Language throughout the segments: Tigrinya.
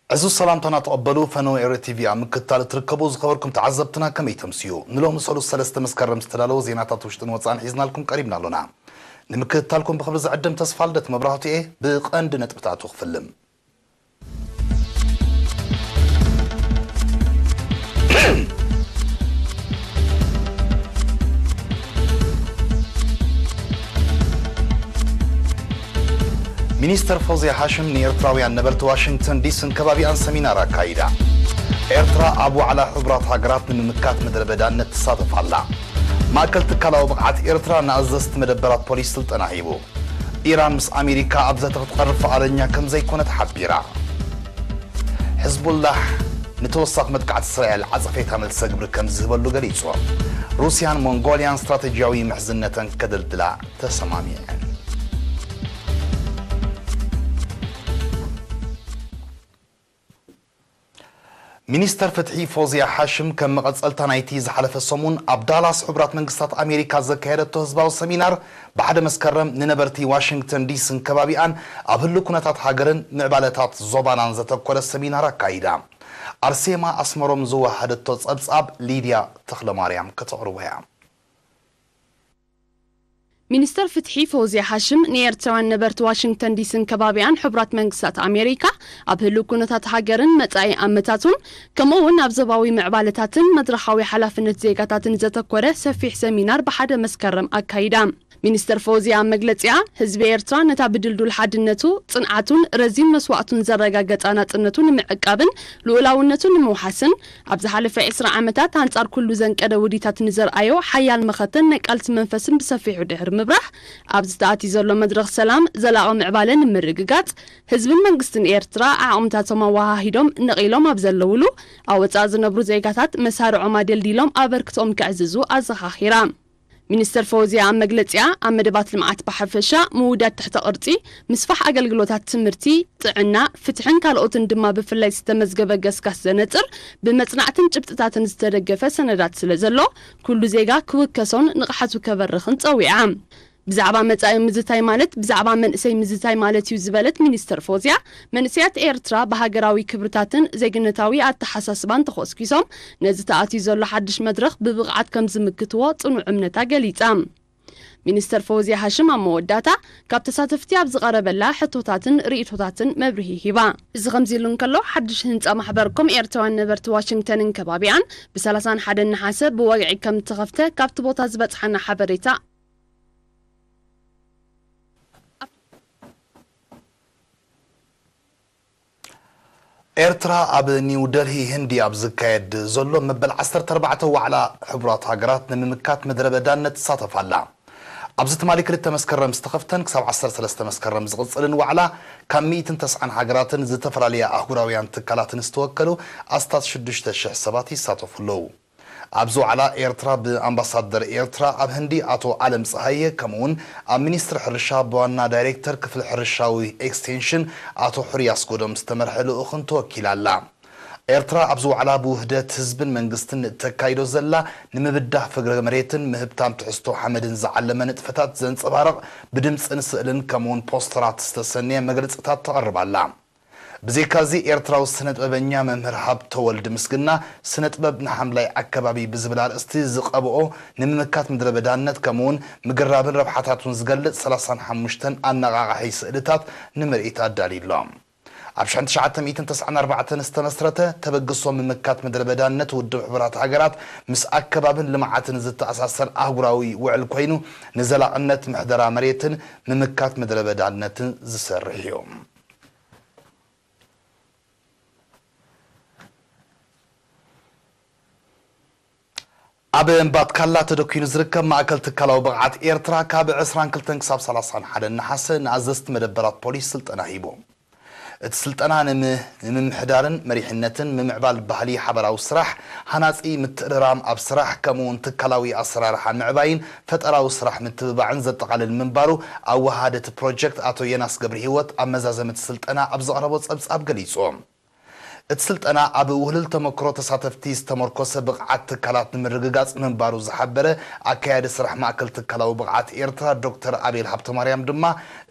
ዕዙዝ ሰላምታና ተቐበሉ። ፈነወ ኤሪ ቲቪ ኣብ ምክትታል እትርከቡ ዝኸበርኩም ተዓዘብትና ከመይ ተምስዩ? ንሎሚ ሰሉስ ሰለስተ መስከረም ዝተዳለወ ዜናታት ውሽጥን ወጻእን ሒዝናልኩም ቀሪብና ኣሎና። ንምክትታልኩም ብኽብሪ ዝዕድም ተስፋ ልደት መብራህቱ እየ። ብቐንዲ ነጥብታቱ ክፍልም። ሚኒስተር ፎዝያ ሃሽም ንኤርትራውያን ነበርቲ ዋሽንግተን ዲስን ከባቢኣን ሰሚናር ኣካይዳ። ኤርትራ ኣብ ዋዕላ ሕቡራት ሃገራት ንምምካት ምድረ በዳነት ትሳተፍ ኣላ። ማእከል ትካላዊ ብቕዓት ኤርትራ ንኣዘዝቲ መደበራት ፖሊስ ስልጠና ሂቡ። ኢራን ምስ ኣሜሪካ ኣብ ዘተ ክትቐርብ ፍቓደኛ ከም ዘይኮነት ሓቢራ። ሕዝቡላህ ንተወሳኺ መጥቃዕቲ እስራኤል ዓጸፌታ መልሰ ግብሪ ከም ዝህበሉ ገሊጹ። ሩስያን ሞንጎልያን ስትራተጂያዊ ምሕዝነተን ከደልድላ ተሰማሚዐን። ሚኒስተር ፍትሒ ፎዝያ ሓሽም ከም መቐጸልታ ናይቲ ዝሓለፈ ሰሙን ኣብ ዳላስ ሕቡራት መንግስታት ኣሜሪካ ዘካየደቶ ህዝባዊ ሰሚናር ብሓደ መስከረም ንነበርቲ ዋሽንግተን ዲስን ከባቢኣን ኣብ ህሉ ኩነታት ሃገርን ምዕባለታት ዞባናን ዘተኮረ ሰሚናር ኣካይዳ። ኣርሴማ ኣስመሮም ዝወሃደቶ ጸብጻብ ሊድያ ተኽለማርያም ከተቕርቦ እያ። ሚኒስተር ፍትሒ ፎዝያ ሓሽም ንኤርትራውያን ነበርቲ ዋሽንግተን ዲስን ከባቢኣን ሕቡራት መንግስታት ኣሜሪካ ኣብ ህሉው ኩነታት ሃገርን መጻኢ ኣመታቱን ከምኡ እውን ኣብ ዞባዊ ምዕባለታትን መድረኻዊ ሓላፍነት ዜጋታትን ዘተኮረ ሰፊሕ ሰሚናር ብሓደ መስከረም ኣካይዳ። ሚኒስተር ፎዝያ ኣብ መግለጺኣ፣ ህዝቢ ኤርትራ ነታ ብድልዱል ሓድነቱ፣ ጽንዓቱን ረዚን መስዋእቱን ዘረጋገጻ ናጽነቱ ንምዕቃብን ልኡላውነቱ ንምውሓስን ኣብ ዝሓለፈ ዕስራ ዓመታት ኣንጻር ኩሉ ዘንቀደ ውዲታት ንዘርኣዮ ሓያል መኸተን ናይ ቃልሲ መንፈስን ብሰፊሑ ድሕሪ ምብራህ፣ ኣብዚ ተኣትዩ ዘሎ መድረኽ ሰላም፣ ዘላቒ ምዕባለ ንምርግጋጽ፣ ህዝብን መንግስትን ኤርትራ ዓቕምታቶም ኣወሃሂዶም ነቒሎም ኣብ ዘለውሉ፣ ኣብ ወጻኢ ዝነብሩ ዜጋታት መሳርዖም ኣደልዲሎም ኣበርክቶኦም ከዕዝዙ ኣዘኻኺራ። ሚኒስተር ፈውዝያ ኣብ መግለጺኣ፣ ኣብ መደባት ልምዓት ብሓፈሻ፣ ምውዳድ ትሕተ ቅርጺ፣ ምስፋሕ ኣገልግሎታት ትምህርቲ፣ ጥዕና፣ ፍትሕን ካልኦትን ድማ ብፍላይ ዝተመዝገበ ገስጋስ ዘነጽር፣ ብመጽናዕትን ጭብጥታትን ዝተደገፈ ሰነዳት ስለ ዘሎ፣ ኩሉ ዜጋ ክውከሶን ንቕሓቱ ከበርኽን ጸዊዓ። ብዛዕባ መጻኢ ምዝታይ ማለት ብዛዕባ መንእሰይ ምዝታይ ማለት እዩ ዝበለት ሚኒስተር ፎዝያ፣ መንእሰያት ኤርትራ ብሃገራዊ ክብርታትን ዜግነታዊ ኣተሓሳስባን ተኾስኪሶም ነዚ ተኣትዩ ዘሎ ሓድሽ መድረኽ ብብቕዓት ከም ዝምክትዎ ጽኑዕ እምነታ ገሊጻ። ሚኒስተር ፎዝያ ሃሽም ኣብ መወዳእታ ካብ ተሳተፍቲ ኣብ ዝቐረበላ ሕቶታትን ርእይቶታትን መብርሂ ሂባ። እዚ ከምዚ ኢሉ እንከሎ፣ ሓድሽ ህንጻ ማሕበር ኮም ኤርትራውያን ነበርቲ ዋሽንግተንን ከባቢኣን ብ ሰላሳን ሓደን ነሓሰ ብወግዒ ከም እተኸፍተ ካብቲ ቦታ ዝበጽሓና ሓበሬታ ኤርትራ ኣብ ኒው ደልሂ ህንዲ ኣብ ዝካየድ ዘሎ መበል ዓሰርተ ኣርባዕተ ዋዕላ ሕቡራት ሃገራት ንምምካት ምድረ በዳነት ትሳተፍ ኣላ። ኣብዚ ትማሊ ክልተ መስከረም ዝተኸፍተን ክሳብ ዓሰርተ ሰለስተ መስከረም ዝቕጽልን ዋዕላ ካብ ሚእትን ተስዓን ሃገራትን ዝተፈላለያ ኣህጉራውያን ትካላትን ዝተወከሉ ኣስታት ሽዱሽተ ሽሕ ሰባት ይሳተፉ ኣለዉ። ኣብዚ ዋዕላ ኤርትራ ብኣምባሳደር ኤርትራ ኣብ ህንዲ ኣቶ ኣለም ጸሃየ ከምኡውን ኣብ ሚኒስትሪ ሕርሻ ብዋና ዳይሬክተር ክፍሊ ሕርሻዊ ኤክስቴንሽን ኣቶ ሕሩይ ኣስጎዶም ዝተመርሐ ልኡኽን ተወኪላ ኣላ። ኤርትራ ኣብዚ ዋዕላ ብውህደት ህዝብን መንግስትን ንእተካይዶ ዘላ ንምብዳህ ፍግረ መሬትን ምህብታም ትሕዝቶ ሓመድን ዝዓለመ ንጥፈታት ዘንጸባርቕ ብድምጽን ስእልን ከምኡውን ፖስተራት ዝተሰነየ መግለጽታት ተቕርብ ኣላ። ብዘይካዚ ኤርትራዊ ስነ ጥበበኛ መምህር ሃብተወልድ ምስግና ስነ ጥበብ ንሓምላይ ኣከባቢ ብዝብል ኣርእስቲ ዝቐብኦ ንምምካት ምድረ በዳነት ከምኡውን ምግራብን ረብሓታቱን ዝገልጽ ሰላሳን ሓሙሽተን ኣነቓቓሒ ስእልታት ንምርኢት ኣዳልዩ ኣሎ። ኣብ ሽሕን ትሽዓተ ሚእትን ተስዓን ኣርባዕተን ዝተመስረተ ተበግሶ ምምካት ምድረ በዳነት ውድብ ሕቡራት ሃገራት ምስ ኣከባብን ልምዓትን ዝተኣሳሰር ኣህጉራዊ ውዕል ኮይኑ ንዘላቕነት ምሕደራ መሬትን ምምካት ምድረ በዳነትን ዝሰርሕ እዩ። ኣብ እምባትካላ ተደኲኑ ዝርከብ ማእከል ትካላዊ ብቕዓት ኤርትራ ካብ ዕስራን ክልተን ክሳብ ሰላሳን ሓደን ነሓሰ ንኣዘዝቲ መደበራት ፖሊስ ስልጠና ሂቡ። እቲ ስልጠና ንምምሕዳርን መሪሕነትን፣ ምምዕባል ባህሊ ሓበራዊ ስራሕ፣ ሃናጺ ምትእርራም ኣብ ስራሕ፣ ከምኡውን ትካላዊ ኣሰራርሓ ምዕባይን ፈጠራዊ ስራሕ ምትብባዕን ዘጠቓልል ምንባሩ ኣወሃሃዲ እቲ ፕሮጀክት ኣቶ የናስ ገብረሂወት ኣብ መዛዘሚ እቲ ስልጠና ኣብ ዘቕረቦ ጸብጻብ ገሊጹ። እቲ ስልጠና ኣብ ውህሉል ተመክሮ ተሳተፍቲ ዝተመርኮሰ ብቕዓት ትካላት ንምርግጋጽ ምንባሩ ዝሓበረ ኣካያዲ ስራሕ ማእከል ትካላዊ ብቕዓት ኤርትራ ዶክተር ኣቤል ሃብተማርያም ድማ፣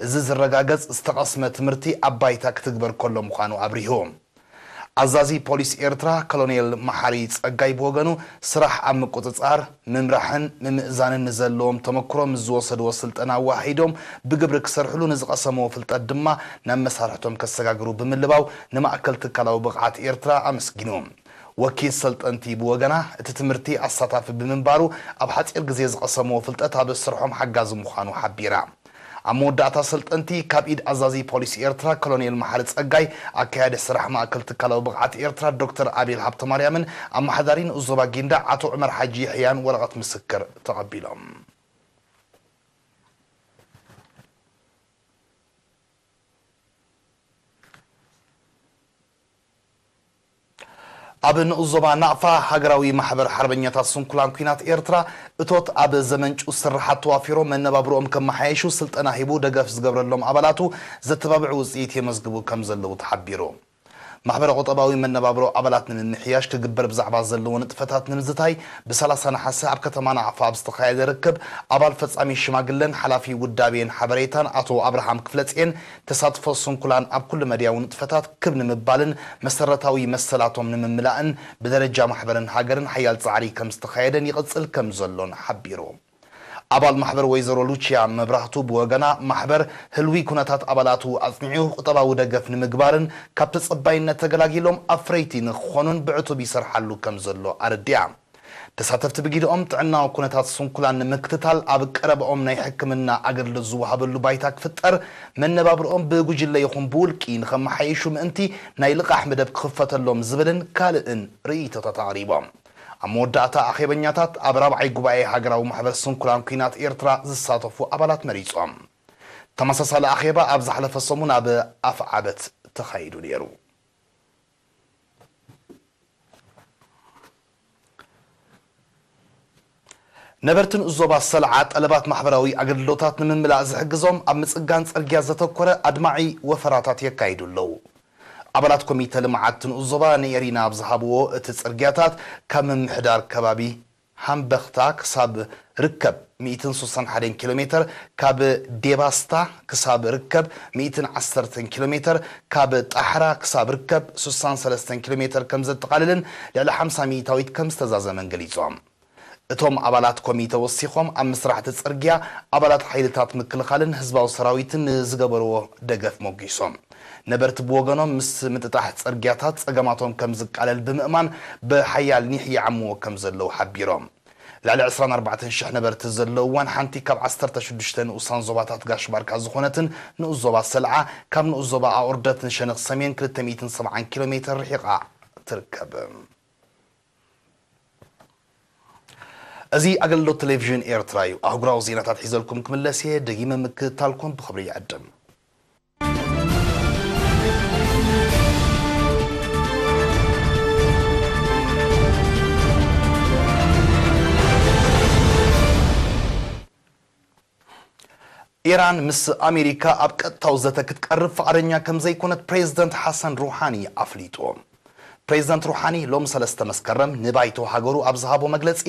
እዚ ዝረጋገጽ ዝተቐስመ ትምህርቲ ኣብ ባይታ ክትግበር ከሎ ምዃኑ ኣብሪሁ። ኣዛዚ ፖሊስ ኤርትራ ኮሎኔል መሓሪ ጸጋይ ብወገኑ፣ ስራሕ ኣብ ምቁጽጻር፣ ምምራሕን ምምእዛንን ንዘለዎም ተመክሮ ምስ ዝወሰድዎ ስልጠና ኣወሃሂዶም ብግብሪ ክሰርሕሉ፣ ንዝቐሰምዎ ፍልጠት ድማ ናብ መሳርሕቶም ከሰጋግሩ ብምልባው ንማእከል ትካላዊ ብቕዓት ኤርትራ ኣመስጊኑ። ወኪል ሰልጠንቲ ብወገና፣ እቲ ትምህርቲ ኣሳታፊ ብምንባሩ ኣብ ሓጺር ግዜ ዝቐሰምዎ ፍልጠት ኣብ ስርሖም ሓጋዚ ምዃኑ ሓቢራ። ኣብ መወዳእታ ሰልጠንቲ ካብ ኢድ ኣዛዚ ፖሊስ ኤርትራ ኮሎኔል መሓሪ ጸጋይ፣ ኣካያዲ ስራሕ ማእከል ትካላዊ ብቕዓት ኤርትራ ዶክተር ኣቤል ሃብተማርያምን ኣመሓዳሪ ንኡስ ዞባ ጊንዳዕ ኣቶ ዑመር ሓጂ የሕያን ወረቐት ምስክር ተቐቢሎም። ኣብ ንኡስ ዞባ ናቕፋ፣ ሃገራዊ ማሕበር ሓርበኛታት ስንኩላን ኲናት ኤርትራ፣ እቶት ኣብ ዘመንጩ ስርሓት ተዋፊሮም መነባብሮኦም ከመሓየሹ ስልጠና ሂቡ ደገፍ ዝገብረሎም ኣባላቱ ዘተባብዑ ውጽኢት የመዝግቡ ከም ዘለዉ ተሓቢሩ። ማሕበረ ቁጠባዊ መነባብሮ ኣባላት ንምምሕያሽ ክግበር ብዛዕባ ዘለዎ ንጥፈታት ንምዝታይ፣ ብ30 ነሓሰ ኣብ ከተማ ናቕፋ ኣብ ዝተኻየደ ርክብ፣ ኣባል ፈጻሚ ሽማግለን ሓላፊ ውዳቤን ሓበሬታን ኣቶ ኣብርሃም ክፍለጽየን፣ ተሳትፎ ስንኩላን ኣብ ኩሉ መድያዊ ንጥፈታት ክብ ንምባልን መሰረታዊ መሰላቶም ንምምላእን ብደረጃ ማሕበርን ሃገርን ሓያል ጻዕሪ ከም ዝተኻየደን ይቕጽል ከም ዘሎን ሓቢሩ። ኣባል ማሕበር ወይዘሮ ሉቺያ መብራህቱ ብወገና፣ ማሕበር ህልዊ ኩነታት ኣባላቱ ኣጽኒዑ ቁጠባዊ ደገፍ ንምግባርን ካብ ተጸባይነት ተገላጊሎም ኣፍረይቲ ንክኾኑን ብዕቱብ ይሰርሓሉ ከም ዘሎ ኣረዲኣ። ተሳተፍቲ ብጊድኦም፣ ጥዕናዊ ኩነታት ስንኩላን ንምክትታል ኣብ ቀረባኦም ናይ ሕክምና ኣገልግሎት ዝወሃበሉ ባይታ ክፍጠር፣ መነባብርኦም ብጉጅለ ይኹን ብውልቂ ንኸመሓይሹ ምእንቲ ናይ ልቓሕ መደብ ክኽፈተሎም ዝብልን ካልእን ርእይቶታት ኣቕሪቦም። ኣብ መወዳእታ ኣኼበኛታት፣ ኣብ ራብዓይ ጉባኤ ሃገራዊ ማሕበር ስንኩላን ኲናት ኤርትራ ዝሳተፉ ኣባላት መሪጾም። ተመሳሳሊ ኣኼባ ኣብ ዝሓለፈ ሰሙን ኣብ ኣፍዓበት ተኻይዱ ነይሩ። ነበርቲ ንኡስ ዞባ ሰልዓ፣ ጠለባት ማሕበራዊ ኣገልግሎታት ንምምላእ ዝሕግዞም ኣብ ምጽጋን ጽርግያ ዘተኮረ ኣድማዒ ወፈራታት የካይዱ ኣለዉ። ኣባላት ኮሚተ ልምዓት ንኡስ ዞባ ንኤሪና ኣብ ዝሃብዎ፣ እቲ ጽርግያታት ካብ ምምሕዳር ከባቢ ሃምበኽታ ክሳብ ርከብ ሚእትን ስሳን ሓደን ኪሎ ሜተር፣ ካብ ዴባስታ ክሳብ ርከብ ሚእትን ዓሰርተን ኪሎ ሜተር፣ ካብ ጣሕራ ክሳብ ርከብ ስሳን ሰለስተን ኪሎ ሜተር ከም ዘጠቓልልን ልዕሊ ሓምሳ ሚእታዊት ከም ዝተዛዘመን ገሊጾም። እቶም ኣባላት ኮሚተ ወሲኾም፣ ኣብ ምስራሕ እቲ ጽርግያ ኣባላት ሓይልታት ምክልኻልን ህዝባዊ ሰራዊትን ንዝገበርዎ ደገፍ ሞጊሶም። ነበርቲ ብወገኖም፣ ምስ ምጥጣሕ ጽርግያታት ጸገማቶም ከም ዝቃለል ብምእማን፣ ብሓያል ኒሕ ይዓምዎ ከም ዘለዉ ሓቢሮም። ልዕሊ ዕስራን ኣርባዕተን ሽሕ ነበርቲ ዘለውዋን፣ ሓንቲ ካብ ዓሰርተ ሽዱሽተ ንኡሳን ዞባታት ጋሽ ባርካ ዝኾነትን ንኡስ ዞባ ሰልዓ፣ ካብ ንኡስ ዞባ ኣቑርደት ንሸነኽ ሰሜን ክልተ ሚእትን ሰብዓን ኪሎ ሜተር ርሒቓ ትርከብ። እዚ ኣገልግሎት ቴሌቪዥን ኤርትራ እዩ። ኣህጉራዊ ዜናታት ሒዘልኩም ክምለስ እየ። ደጊመ ምክትታልኩም ብኽብሪ ይዕድም። ኢራን ምስ ኣሜሪካ ኣብ ቀጥታዊ ዘተ ክትቀርብ ፍቓደኛ ከም ዘይኮነት ፕሬዝደንት ሓሰን ሩሓኒ ኣፍሊጡ። ፕሬዝደንት ሩሓኒ ሎሚ ሰለስተ መስከረም ንባይቶ ሃገሩ ኣብ ዝሃቦ መግለጺ፣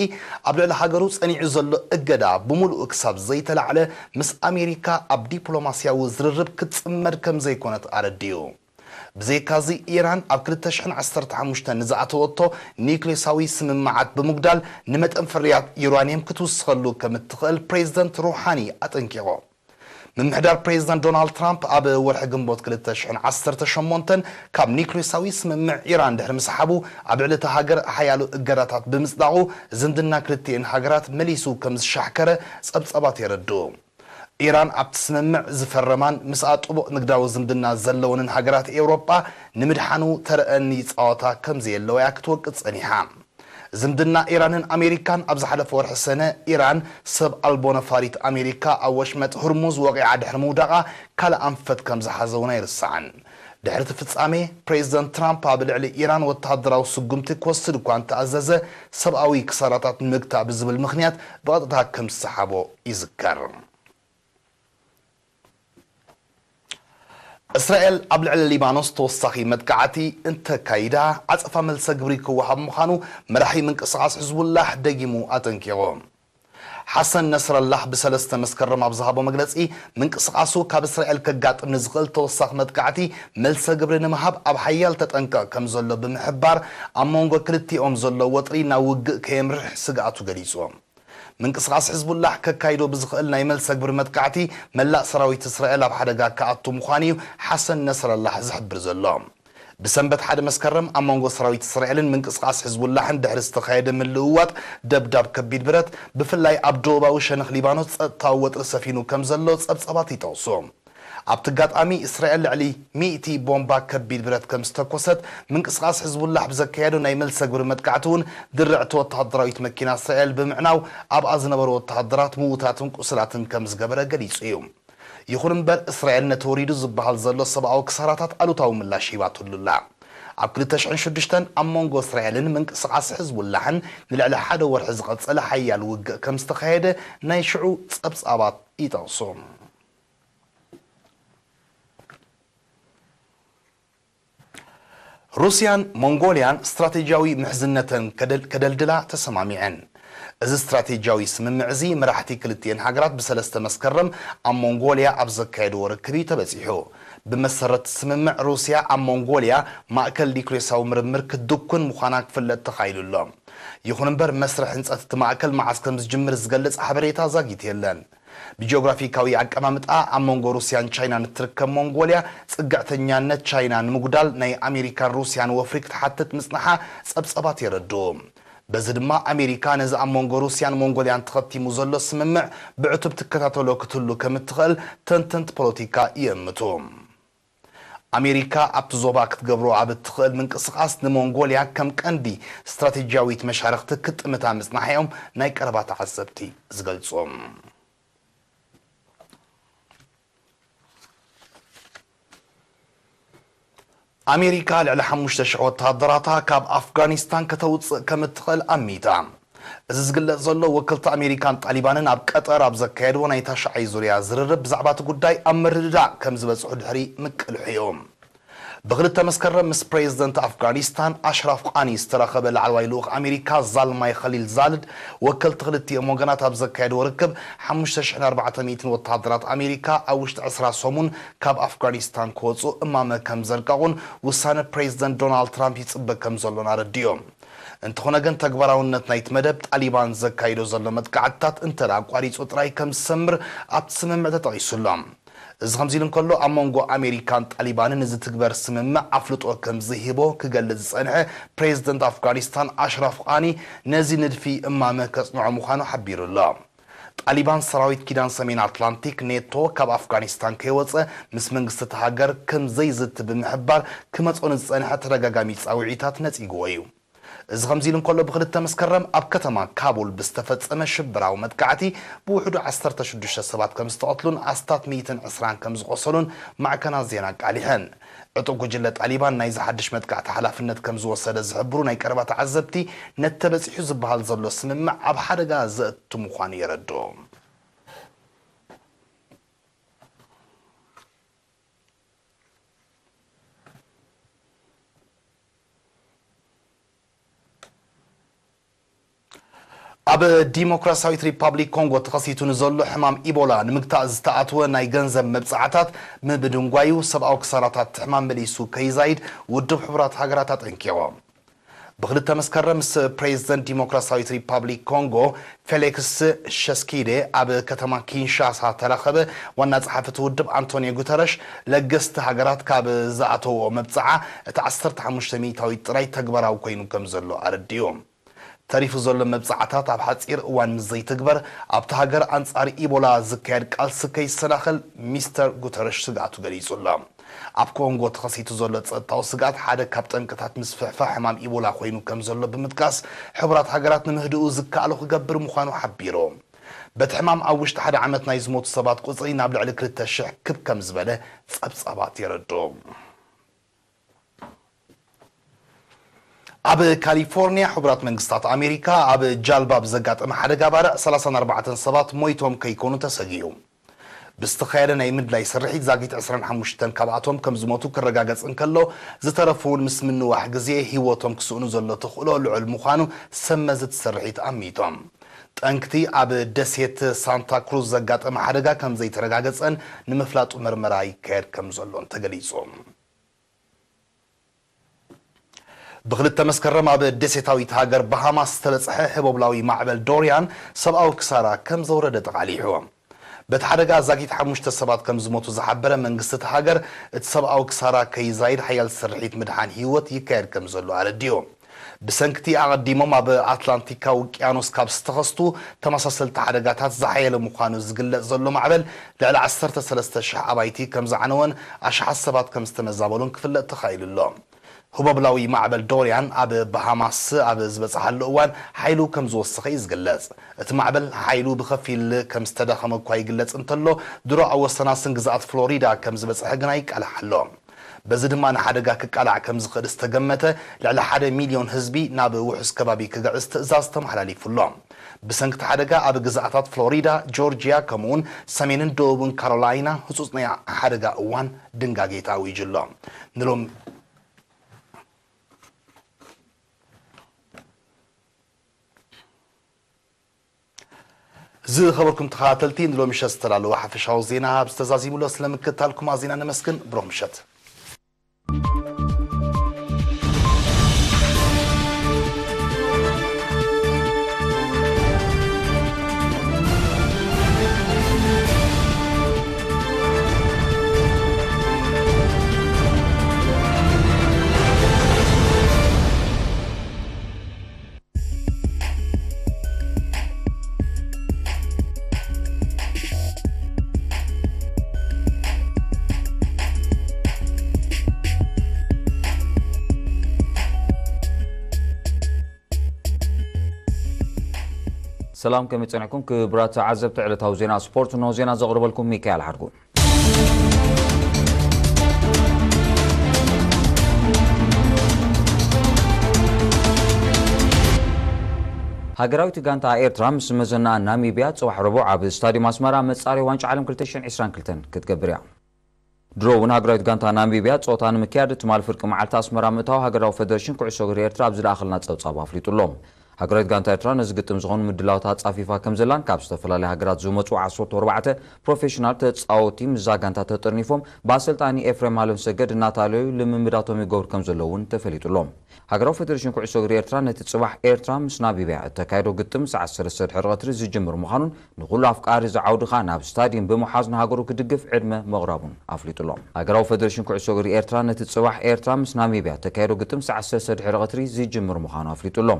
ኣብ ልዕሊ ሃገሩ ጸኒዑ ዘሎ እገዳ ብምሉኡ ክሳብ ዘይተላዕለ፣ ምስ ኣሜሪካ ኣብ ዲፕሎማስያዊ ዝርርብ ክትጽመድ ከም ዘይኮነት ኣረዲኡ። ብዘይካዚ፣ ኢራን ኣብ ክልተ ሽሕን ዓሰርተ ሓሙሽተን ንዝኣተወቶ ኒውክሌሳዊ ስምምዓት ብምጉዳል፣ ንመጠን ፍርያት ዩራንየም ክትውስኸሉ ከም እትኽእል ፕሬዝደንት ሩሓኒ ኣጠንቂቑ። ምምሕዳር ፕሬዝደንት ዶናልድ ትራምፕ ኣብ ወርሒ ግንቦት ክልተ ሽሕን ዓሰርተ ሸሞንተን ካብ ኒውክሌሳዊ ስምምዕ ኢራን ድሕሪ ምስሓቡ፣ ኣብ ልዕሊ እታ ሃገር ሓያሎ እገዳታት ብምጽዳቑ፣ ዝምድና ክልቲኤን ሃገራት መሊሱ ከም ዝሻሕከረ ጸብጻባት የረድኡ። ኢራን ኣብቲ ስምምዕ ዝፈረማን ምስኣ ጥቡቕ ንግዳዊ ዝምድና ዘለወንን ሃገራት ኤውሮጳ፣ ንምድሓኑ ተረኣኒ ጸዋታ ከም ዘየለዋ እያ ክትወቅስ ጸኒሓ። ዝምድና ኢራንን ኣሜሪካን ኣብ ዝሓለፈ ወርሒ ሰነ፣ ኢራን ሰብ ኣልቦ ነፋሪት ኣሜሪካ ኣብ ወሽመጥ ሁርሙዝ ወቒዓ ድሕሪ ምውዳቓ፣ ካልእ ኣንፈት ከም ዝሓዘ እውን ኣይርሳዕን። ድሕሪ እቲ ፍጻሜ፣ ፕሬዝደንት ትራምፕ ኣብ ልዕሊ ኢራን ወተሃደራዊ ስጉምቲ ክወስድ እኳ እንተኣዘዘ፣ ሰብኣዊ ክሳራታት ንምግታእ ብዝብል ምኽንያት ብቐጥታ ከም ዝሰሓቦ ይዝከር። እስራኤል ኣብ ልዕሊ ሊባኖስ ተወሳኺ መጥቃዕቲ እንተካይዳ፣ ዓጸፋ መልሰ ግብሪ ክወሃብ ምዃኑ መራሒ ምንቅስቓስ ሕዝቡላህ ደጊሙ ኣጠንቂቑ። ሓሰን ነስረላህ ብሰለስተ መስከረም ኣብ ዝሃቦ መግለጺ፣ ምንቅስቓሱ ካብ እስራኤል ከጋጥም ንዝኽእል ተወሳኺ መጥቃዕቲ መልሰ ግብሪ ንምሃብ ኣብ ሓያል ተጠንቀቕ ከም ዘሎ ብምሕባር፣ ኣብ መንጎ ክልቲኦም ዘሎ ወጥሪ ናብ ውግእ ከየምርሕ ስግኣቱ ገሊጹ። ምንቅስቓስ ሕዝቡላህ ከካይዶ ብዝኽእል ናይ መልሰ ግብሪ መጥቃዕቲ፣ መላእ ሰራዊት እስራኤል ኣብ ሓደጋ ክኣቱ ምዃኑ እዩ ሓሰን ነስረላህ ዝሕብር ዘሎ። ብሰንበት ሓደ መስከረም ኣብ መንጎ ሰራዊት እስራኤልን ምንቅስቓስ ሕዝቡላህን ድሕሪ ዝተኻየደ ምልውዋጥ ደብዳብ ከቢድ ብረት፣ ብፍላይ ኣብ ደቡባዊ ሸነኽ ሊባኖስ ጸጥታዊ ወጥሪ ሰፊኑ ከም ዘሎ ጸብጻባት ይጠቕሱ። ኣብቲ ኣጋጣሚ፣ እስራኤል ልዕሊ ሚእቲ ቦምባ ከቢድ ብረት ከም ዝተኮሰት፣ ምንቅስቓስ ሕዝቡላህ ብዘካየዶ ናይ መልሰ ግብሪ መጥቃዕቲ እውን ድርዕቲ ወተሃደራዊት መኪና እስራኤል ብምዕናው፣ ኣብኣ ዝነበሩ ወተሃደራት ምዉታትን ቁስላትን ከም ዝገበረ ገሊጹ እዩ። ይኹን እምበር፣ እስራኤል ነቲ ወሪዱ ዝበሃል ዘሎ ሰብኣዊ ክሳራታት ኣሉታዊ ምላሽ ሂባትሉ ኣላ። ኣብ ክልተ ሽሕን ሽዱሽተን ኣብ መንጎ እስራኤልን ምንቅስቓስ ሕዝቡላህን ንልዕሊ ሓደ ወርሒ ዝቐጸለ ሓያል ውግእ ከም ዝተኻየደ ናይ ሽዑ ጸብጻባት ይጠቕሱ። ሩስያን ሞንጎልያን ስትራቴጂያዊ ምሕዝነተን ከደል-፣ ከደልድላ ተሰማሚዐን። እዚ ስትራቴጂያዊ ስምምዕ እዚ መራሕቲ ክልቲኤን ሃገራት ብሰለስተ መስከረም ኣብ ሞንጎልያ ኣብ ዘካየድዎ ርክብ እዩ ተበጺሑ። ብመሰረት ስምምዕ፣ ሩስያ ኣብ ሞንጎልያ ማእከል ኒኩሌሳዊ ምርምር ክትድኩን ምዃና ክፍለጥ ተኻኢሉ ኣሎ። ይኹን እምበር፣ መስርሕ ህንጸት እቲ ማእከል መዓስ ከም ዝጅምር ዝገልጽ ሓበሬታ ዛጊት የለን። ብጂኦግራፊካዊ ኣቀማምጣ ኣብ መንጎ ሩስያን ቻይናን እትርከብ ሞንጎልያ፣ ጽግዕተኛነት ቻይና ንምጉዳል ናይ ኣሜሪካን ሩስያን ወፍሪ ክትሓትት ምጽንሓ ጸብጻባት የረድኡ። በዚ ድማ ኣሜሪካ ነዚ ኣብ መንጎ ሩስያን ሞንጎልያን ተኸቲሙ ዘሎ ስምምዕ ብዕቱብ ትከታተሎ ክትህሉ ከም እትኽእል ተንተንቲ ፖለቲካ ይእምቱ። ኣሜሪካ ኣብቲ ዞባ ክትገብሮ ኣብ እትኽእል ምንቅስቓስ ንሞንጎልያ ከም ቀንዲ ስትራቴጂያዊት መሻርኽቲ ክትጥምታ ምጽናሓ እዮም ናይ ቀረባ ተዓዘብቲ ዝገልጹ። ኣሜሪካ ልዕሊ ሓሙሽተ ሽሕ ወተሃደራታ ካብ ኣፍጋኒስታን ከተውጽእ ከም እትኽእል ኣሚታ። እዚ ዝግለጽ ዘሎ፣ ወከልቲ ኣሜሪካን ጣሊባንን ኣብ ቀጠር ኣብ ዘካየድዎ ናይ ታሽዓይ ዙርያ ዝርርብ ብዛዕባ እቲ ጉዳይ ኣብ ምርድዳእ ከም ዝበጽሑ ድሕሪ ምቅልሑ እዩ። ብክልተ መስከረም ምስ ፕሬዝደንት ኣፍጋኒስታን ኣሽራፍ ቃኒ ዝተራኸበ ላዕለዋይ ልኡኽ ኣሜሪካ ዛልማይ ኸሊል ዛልድ፣ ወከልቲ ክልቲኦም ወገናት ኣብ ዘካየድዎ ርክብ፣ ሓሙሽተ ሽሕን ኣርባዕተ ሚእትን ወተሃደራት ኣሜሪካ ኣብ ውሽጢ ዕስራ ሰሙን ካብ ኣፍጋኒስታን ክወጹ እማመ ከም ዘርቀቑን ውሳነ ፕሬዝደንት ዶናልድ ትራምፕ ይጽበ ከም ዘሎን ኣረዲኦም። እንተኾነ ግን፣ ተግባራውነት ናይቲ መደብ፣ ጣሊባን ዘካይዶ ዘሎ መጥቃዕትታት እንተ ደኣ ኣቋሪጹ ጥራይ ከም ዝሰምር ኣብቲ ስምምዕ ተጠቒሱ ኣሎ። እዚ ከምዚ ኢሉ እንከሎ፣ ኣብ መንጎ ኣሜሪካን ጣሊባንን ንዝትግበር ስምምዕ ኣፍልጦ ከም ዘይህቦ ክገልጽ ዝጸንሐ ፕሬዝደንት ኣፍጋኒስታን ኣሽራፍ ቃኒ፣ ነዚ ንድፊ እማመ ከጽንዖ ምዃኑ ሓቢሩ ኣሎ። ጣሊባን፣ ሰራዊት ኪዳን ሰሜን ኣትላንቲክ ኔቶ ካብ ኣፍጋኒስታን ከይወጸ ምስ መንግስቲ እታ ሃገር ከም ዘይዝቲ ብምሕባር፣ ክመጾ ንዝጸንሐ ተደጋጋሚ ጻውዒታት ነጺግዎ እዩ። እዚ ከምዚ ኢሉ እንከሎ፣ ብክልተ መስከረም ኣብ ከተማ ካቡል ብዝተፈጸመ ሽበራዊ መጥቃዕቲ ብውሕዱ ዓሰርተ ሽዱሽተ ሰባት ከም ዝተቐትሉን ኣስታት ሚእትን ዕስራን ከም ዝቖሰሉን ማዕከናት ዜና ኣቃሊሐን። ዕጡቕ ጉጅለ ጣሊባን ናይዚ ሓድሽ መጥቃዕቲ ሓላፍነት ከም ዝወሰደ ዝሕብሩ ናይ ቀረባ ተዓዘብቲ፣ ነቲ ተበጺሑ ዝበሃል ዘሎ ስምምዕ ኣብ ሓደጋ ዘእቱ ምዃኑ የረድኡ። ኣብ ዲሞክራሲያዊት ሪፓብሊክ ኮንጎ ተኸሲቱ ንዘሎ ሕማም ኢቦላ ንምግታእ ዝተኣትወ ናይ ገንዘብ መብጽዓታት ምብድንጓዩ፣ ሰብኣዊ ክሳራታት እቲ ሕማም መሊሱ ከይዛይድ ውድብ ሕቡራት ሃገራት ኣጠንቂቑ። ብክልተ መስከረም ምስ ፕሬዝደንት ዲሞክራሲያዊት ሪፓብሊክ ኮንጎ ፌሊክስ ሸስኪዴ ኣብ ከተማ ኪንሻሳ ተራኸበ። ዋና ጸሓፊ እቲ ውድብ ኣንቶኒዮ ጉተረሽ፣ ለገስቲ ሃገራት ካብ ዝኣተውኦ መብጽዓ እቲ ዓሰርተ ሓሙሽተ ሚእታዊት ጥራይ ተግባራዊ ኮይኑ ከም ዘሎ ኣረዲኡ። ተሪፉ ዘሎ መብጽዓታት ኣብ ሓጺር እዋን ምስ ዘይትግበር፣ ኣብታ ሃገር ኣንጻር ኢቦላ ዝካየድ ቃልሲ ከይሰናኸል ሚስተር ጉተረሽ ስግኣቱ ገሊጹ ኣሎ። ኣብ ኮንጎ ተኸሲቱ ዘሎ ጸጥታዊ ስግኣት ሓደ ካብ ጠንቅታት ምስፍሕፋሕ ሕማም ኢቦላ ኮይኑ ከም ዘሎ ብምጥቃስ፣ ሕቡራት ሃገራት ንምህድኡ ዝከኣሎ ክገብር ምዃኑ ሓቢሩ። በቲ ሕማም ኣብ ውሽጢ ሓደ ዓመት ናይ ዝሞቱ ሰባት ቁጽሪ ናብ ልዕሊ ክልተ ሽሕ ክብ ከም ዝበለ ጸብጻባት የረድኡ። ኣብ ካሊፎርኒያ፣ ሕቡራት መንግስታት ኣሜሪካ ኣብ ጃልባ ብዘጋጠመ ሓደጋ ባርዕ ሰላሳን ኣርባዕተን ሰባት ሞይቶም ከይኮኑ ተሰጊኡ። ብዝተኻየደ ናይ ምድላይ ስርሒት ዛጊት ዕስራን ሓሙሽተን ካብኣቶም ከም ዝሞቱ ክረጋገጽ እንከሎ፣ ዝተረፉ እውን ምስ ምንዋሕ ግዜ ህይወቶም ክስእኑ ዘሎ ተኽእሎ ልዑል ምዃኑ ሰብ መዚ እቲ ስርሒት ኣሚቶም። ጠንክቲ ኣብ ደሴት ሳንታ ክሩዝ ዘጋጠመ ሓደጋ ከም ዘይተረጋገጸን ንምፍላጡ መርመራ ይካየድ ከም ዘሎን ተገሊጹ። ብክልተ መስከረም ኣብ ደሴታዊት ሃገር ባሃማስ ዝተበጽሐ ህቦብላዊ ማዕበል ዶርያን ሰብኣዊ ክሳራ ከም ዘውረደ ተቓሊሑ። በቲ ሓደጋ ዛጊት ሓሙሽተ ሰባት ከም ዝሞቱ ዝሓበረ መንግስቲ እቲ ሃገር፣ እቲ ሰብኣዊ ክሳራ ከይዛይድ ሓያል ስርሒት ምድሓን ህይወት ይካየድ ከም ዘሎ ኣረዲኡ። ብሰንክቲ ኣቐዲሞም ኣብ ኣትላንቲካ ውቅያኖስ ካብ ዝተኸስቱ ተመሳሰልቲ ሓደጋታት ዝሓየለ ምዃኑ ዝግለጽ ዘሎ ማዕበል፣ ልዕሊ ዓሰርተ ሰለስተ ሽሕ ኣባይቲ ከም ዝዓነወን ኣሽሓት ሰባት ከም ዝተመዛበሉን ክፍለጥ ተኻኢሉ ኣሎ። ህቦብላዊ ማዕበል ዶርያን ኣብ ባሃማስ ኣብ ዝበጽሓሉ እዋን ሓይሉ ከም ዝወሰኸ እዩ ዝግለጽ። እቲ ማዕበል ሓይሉ ብኸፊል ከም ዝተዳኸመ እኳ ይግለጽ እንተሎ፣ ድሮ ኣብ ወሰናስን ግዝኣት ፍሎሪዳ ከም ዝበጽሐ ግና ይቃላሕ ኣሎ። በዚ ድማ ንሓደጋ ክቃላዕ ከም ዝኽእል ዝተገመተ ልዕሊ ሓደ ሚልዮን ህዝቢ ናብ ውሑስ ከባቢ ክግዕዝ ትእዛዝ ተመሓላሊፉ ኣሎ። ብሰንክቲ ሓደጋ ኣብ ግዝኣታት ፍሎሪዳ፣ ጆርጂያ፣ ከምኡውን ሰሜንን ደቡብን ካሮላይና ህጹጽ ናይ ሓደጋ እዋን ድንጋጌ ተኣዊጁ ኣሎ። ንሎም ዝኸበርኩም ተኸታተልቲ፣ ንሎሚ ምሸት ዝተዳለወ ሓፈሻዊ ዜና ኣብዚ ተዛዚሙ ኣሎ። ስለምክትታልኩም ኣዚና ነመስግን። ብሩኽ ምሸት። ሰላም፣ ከመይ ጸኒሕኩም ክቡራት ተዓዘብቲ ዕለታዊ ዜና ስፖርት? እንሆ ዜና ዘቕርበልኩም ሚካኤል ሓድጉ። ሃገራዊት ጋንታ ኤርትራ ምስ መዘና ናሚብያ ጽባሕ ረቡዕ ኣብ ስታዲየም ኣስመራ መጻረዪ ዋንጫ ዓለም ክልተ ሽሕን ዕስራን ክልተን ክትገብር እያ። ድሮ እውን ሃገራዊት ጋንታ ናሚብያ ጸወታ ንምክያድ ትማሊ ፍርቂ መዓልቲ ኣስመራ ምእታው ሃገራዊ ፌደሬሽን ኩዕሶ እግሪ ኤርትራ ኣብ ዝለኣኸልና ጸብጻብ ኣፍሊጡ ኣሎ። ሃገራዊት ጋንታ ኤርትራ ነዚ ግጥም ዝኾኑ ምድላዋት ኣጻፊፋ ከም ዘላን ካብ ዝተፈላለዩ ሃገራት ዝመጹ ዓሰርተ ኣርባዕተ ፕሮፌሽናል ተጻወትቲ ምስዛ ጋንታ ተጠርኒፎም ብኣሰልጣኒ ኤፍሬም ኣለምሰገድ እናተኣለዩ ልምምዳቶም ይገብሩ ከም ዘለዉ እውን ተፈሊጡ ኣሎ። ሃገራዊ ፌደሬሽን ኩዕሶ እግሪ ኤርትራ ነቲ ጽባሕ ኤርትራ ምስ ናሚብያ እተካየዶ ግጥም ሰዓት ሰለስተ ድሕሪ ቀትሪ ዝጅምር ምዃኑን ንኹሉ ኣፍቃሪ እዚ ዓውዲ ኸኣ ናብ ስታድዩም ብምሓዝ ንሃገሩ ክድግፍ ዕድመ ምቕራቡን ኣፍሊጡ ኣሎ። ሃገራዊ ፌደሬሽን ኩዕሶ እግሪ ኤርትራ ነቲ ጽባሕ ኤርትራ ምስ ናሚብያ እተካየዶ ግጥም ሰዓት ሰለስተ ድሕሪ ቀትሪ ዝጅምር ምዃኑ ኣፍሊጡ ኣሎ።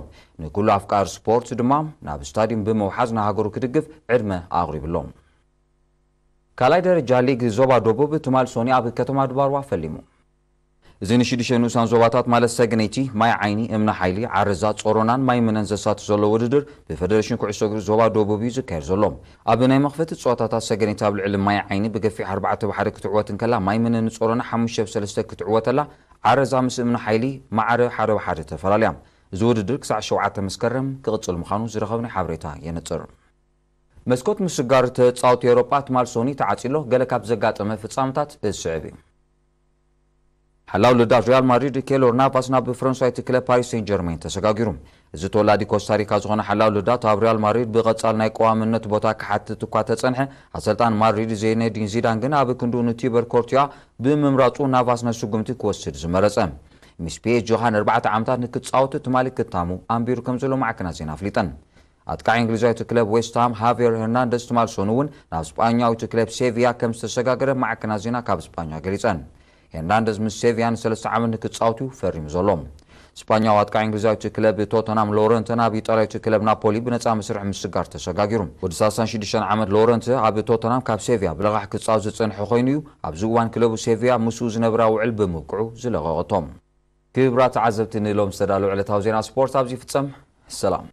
ንኩሉ ኣፍቃሪ ስፖርት ድማ ናብ ስታድዩም ብምውሓዝ ንሃገሩ ክድግፍ ዕድመ ኣቕሪቡ ኣሎ። ካልኣይ ደረጃ ሊግ ዞባ ደቡብ ትማል ሶኒ ኣብ ከተማ ድባርዋ ፈሊሙ። እዚ ንሽዱሽተ ንኡሳን ዞባታት ማለት ሰገነይቲ፣ ማይ ዓይኒ፣ እምኒ ሓይሊ፣ ዓረዛ፣ ጾሮናን ማይ ምነን ዘሳቱ ዘሎ ውድድር ብፌደሬሽን ኩዕሶ እግሪ ዞባ ደቡብ እዩ ዝካየድ ዘሎ። ኣብ ናይ መኽፈቲ ጸወታታት ሰገነይቲ ኣብ ልዕሊ ማይ ዓይኒ ብገፊሕ ኣርባዕተ ብ ሓደ ክትዕወት እንከላ፣ ማይ ምነን ንጾሮና ሓሙሽተ ብ ሰለስተ ክትዕወተላ፣ ዓረዛ ምስ እምኒ ሓይሊ ማዕረ ሓደ ብ ሓደ ተፈላልያ። እዚ ውድድር ክሳዕ ሸውዓተ መስከረም ክቕጽል ምዃኑ ዝረኸብናዮ ሓበሬታ የነጽር። መስኮት ምስጋር ተጻወቲ ኤውሮጳ ትማል ሶኒ ተዓጺሎ፣ ገለ ካብ ዘጋጠመ ፍጻመታት ዝስዕብ እዩ። ሓላው ልዳት ሪያል ማድሪድ ኬሎር ናቫስ ናብ ፈረንሳዊት ክለብ ፓሪስ ሴን ጀርሜን ተሰጋጊሩ። እዚ ተወላዲ ኮስታሪካ ዝኾነ ሓላው ልዳት ኣብ ሪያል ማድሪድ ብቐጻል ናይ ቀዋምነት ቦታ ክሓትት እኳ ተጸንሐ፣ ኣሰልጣን ማድሪድ ዜነዲን ዚዳን ግን ኣብ ክንድኡ ንቲበር ኮርቲያ ብምምራጹ ናቫስ ነቲ ስጉምቲ ክወስድ ዝመረጸ። ምስ ፒኤስጂ ኻን ኣርባዕተ ዓመታት ንክጻወት ትማሊ ክታሙ ኣንቢሩ ከም ዘሎ ማዕከናት ዜና ኣፍሊጠን። ኣጥቃዒ እንግሊዛዊት ክለብ ዌስትሃም ሃቬር ሄርናንደዝ ትማል ሶኑ እውን ናብ ስጳኛዊት ክለብ ሴቪያ ከም ዝተሰጋገረ ማዕከናት ዜና ካብ ስጳኛ ገሊጸን። ሄርናንደዝ ምስ ሴቪያ ንሰለስተ ዓመት ንክጻወት እዩ ፈሪሙ ዘሎ። ስጳኛዊ ኣጥቃዒ እንግሊዛዊት ክለብ ቶተናም ሎረንተ ናብ ኢጣልያዊት ክለብ ናፖሊ ብነጻ መስርሕ ምስጋር ተሰጋጊሩ። ወዲ ሰላሳን ሽዱሽተን ዓመት ሎረንተ ኣብ ቶተናም ካብ ሴቪያ ብለቓሕ ክጻወት ዝጸንሐ ኮይኑ እዩ፣ ኣብዚ እዋን ክለቡ ሴቪያ ምስኡ ዝነበራ ውዕል ብምብቅዑ ዝለቐቐቶ። ክቡራት ተዓዘብቲ፣ ንሎም ዝተዳለዉ ዕለታዊ ዜና ስፖርት ኣብዚ ይፍጸም። ሰላም።